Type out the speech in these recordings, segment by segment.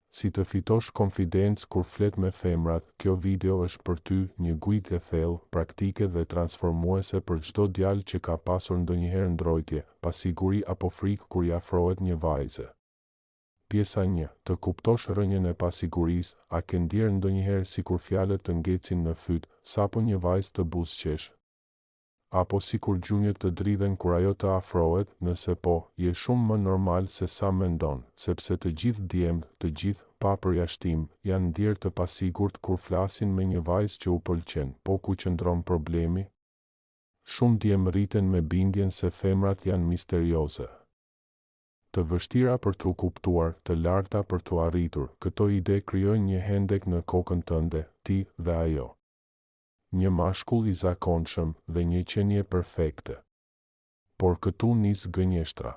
Si të fitosh konfidencë kur flet me femrat, kjo video është për ty, një guidë e thellë, praktike dhe transformuese për çdo djalë që ka pasur ndonjëherë ndrojtje, pasiguri apo frikë kur i afrohet një vajze. Pjesa një, Të kuptosh rrënjën e pasigurisë, a ke ndjerë ndonjëherë sikur fjalët të ngecin në fyt, sapo një vajzë të buzëqesh? Apo sikur gjunjët të dridhen kur ajo të afrohet, nëse po, je shumë më normal se sa mendon, sepse të gjithë djemtë, të gjithë, pa përjashtim, janë ndjerë të pasigurt kur flasin me një vajzë që u pëlqen, po ku qëndron problemi? Shumë djem rriten me bindjen se femrat janë misterioze. Të vështira për t'u kuptuar, të larta për t'u arritur, këto ide krijojnë një hendek në kokën tënde, ti dhe ajo. Një mashkull i zakonshëm dhe një qenie perfekte. Por këtu nis gënjeshtra.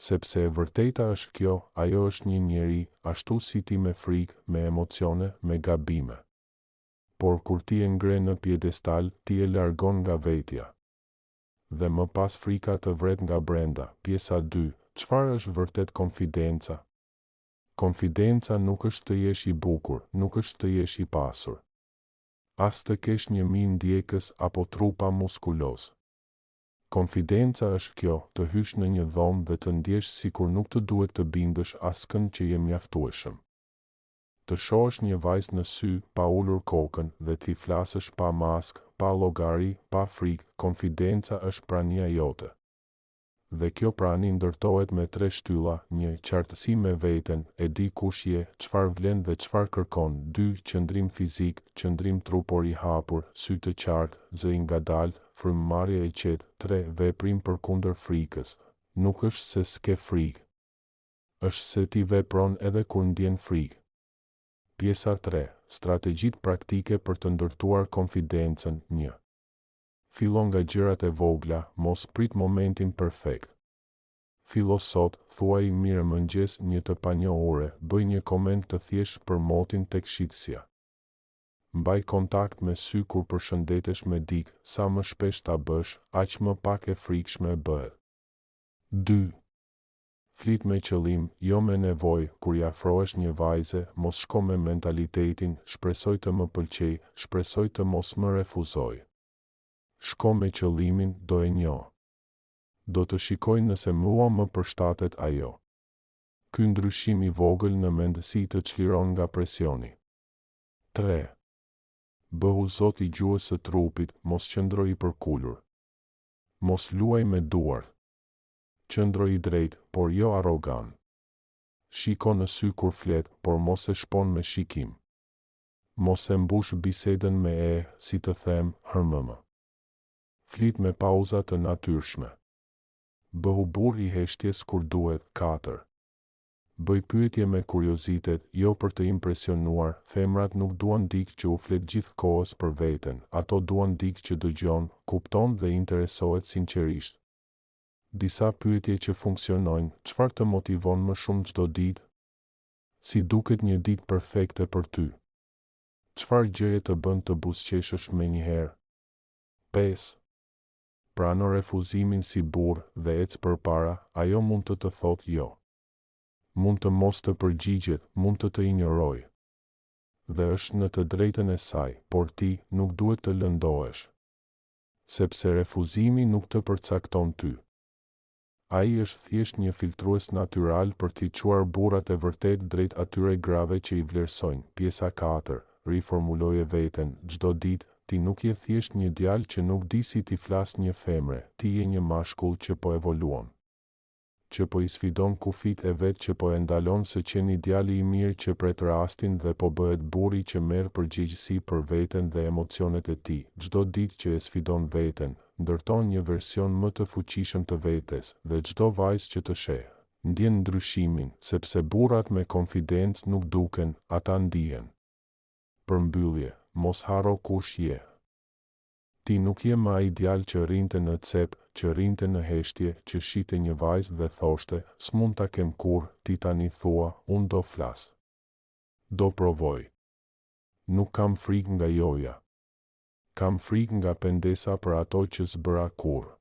Sepse e vërteta është kjo, ajo është një njeri, ashtu si ti me frikë, me emocione, me gabime. Por kur ti e ngre në piedestal, ti e largon nga vetja. Dhe më pas frika të vret nga brenda. Pjesa dy, Çfarë është vërtet konfidenca? Konfidenca nuk është të jesh i bukur, nuk është të jesh i pasur. As të kesh 1000 ndjekës apo trupa muskuloz. Konfidenca është kjo, të hysh në një dhomë dhe të ndjesh sikur nuk të duhet të bindësh askënd që je mjaftueshëm. Të shohësh një vajzë në sy, pa ulur kokën, dhe t'i flasësh pa maskë, pa llogari, pa frikë, konfidenca është prania jote. Dhe kjo prani ndërtohet me tre shtylla, një, qartësi me veten, e di kush je, çfarë vlen dhe çfarë kërkon, dy, qëndrim fizik, qëndrim trupor i hapur, sy të qartë, zë i ngadaltë, frymëmarrje e qetë, tre, veprim përkundër frikës. Nuk është se s'ke frikë. Është se ti vepron edhe kur ndjen frikë. Pjesa tre, Strategjitë praktike për të ndërtuar konfidencën, një. Fillo nga gjërat e vogla, mos prit momentin perfekt. Fillo sot, thuaji mirëmëngjes një të panjohure, bëj një koment të thjeshtë për motin tek shitësja. Mbaj kontakt me sy kur përshëndetesh me dikë, sa më shpesh ta bësh, aq më pak e frikshme bëhet. Dy. Flit me qëllim, jo me nevojë, kur i afrohesh një vajze, mos shko me mentalitetin, shpresoj të më pëlqejë, shpresoj të mos më refuzojë. Shko me qëllimin, do e njoh. Do të shikoj nëse mua më përshtatet ajo. Ky ndryshim i vogël në mendësi të çliron nga presioni. Tre. Bëhu zot i gjuhës së trupit, mos qëndro i përkulur. Mos luaj me duart. Qëndro i drejtë, por jo arrogant. Shiko në sy kur flet, por mos e shpon me shikim. Mos e mbush bisedën me eh, si të them, hmmm. Flit me pauza të natyrshme. Bëhu burrë i heshtjes kur duhet, katër. Bëj pyetje me kuriozitet, jo për të impresionuar, femrat nuk duan dikë që u flet gjithë kohës për veten, ato duan dikë që dëgjon, kupton dhe interesohet sinqerisht. Disa pyetje që funksionojnë, çfarë të motivon më shumë çdo ditë? Si duket një ditë perfekte për ty? Çfarë gjëje të bën të buzëqeshësh menjëherë? Pesë. Prano refuzimin si burrë dhe ec përpara, ajo mund të të thotë jo. Mund të mos të përgjigjet, mund të të injorojë. Dhe është në të drejtën e saj, por ti, nuk duhet të lëndohesh. Sepse refuzimi nuk të përcakton ty. Ai është thjesht një filtrues natyral për t'i çuar burrat e vërtetë drejt atyre grave që i vlerësojnë. Pjesa katër, Riformuloje veten, çdo ditë, ti nuk je thjesht një djalë që nuk di si t'i flasë një femre, ti je një mashkull që po evoluon. Që po i sfidon kufijtë e vet që po e ndalon së qeni djali i mirë që pret rastin dhe po bëhet burri që merr përgjegjësi për veten dhe emocionet e tij, çdo ditë që e sfidon veten, ndërton një version më të fuqishëm të vetes, dhe çdo vajzë që të sheh, ndjen ndryshimin, sepse burrat me konfidencë nuk duken, ata ndihen. Përmbyllje, mos harro kush je. Ti nuk je më ai djalë që rrinte në cep, që rrinte në heshtje, që shihte një vajzë dhe thoshte, s'mund ta kem kurrë, ti tani thua, unë do flas. Do provoj. Nuk kam frikë nga joja. Kam frikë nga pendesa për ato që s'bëra kurrë.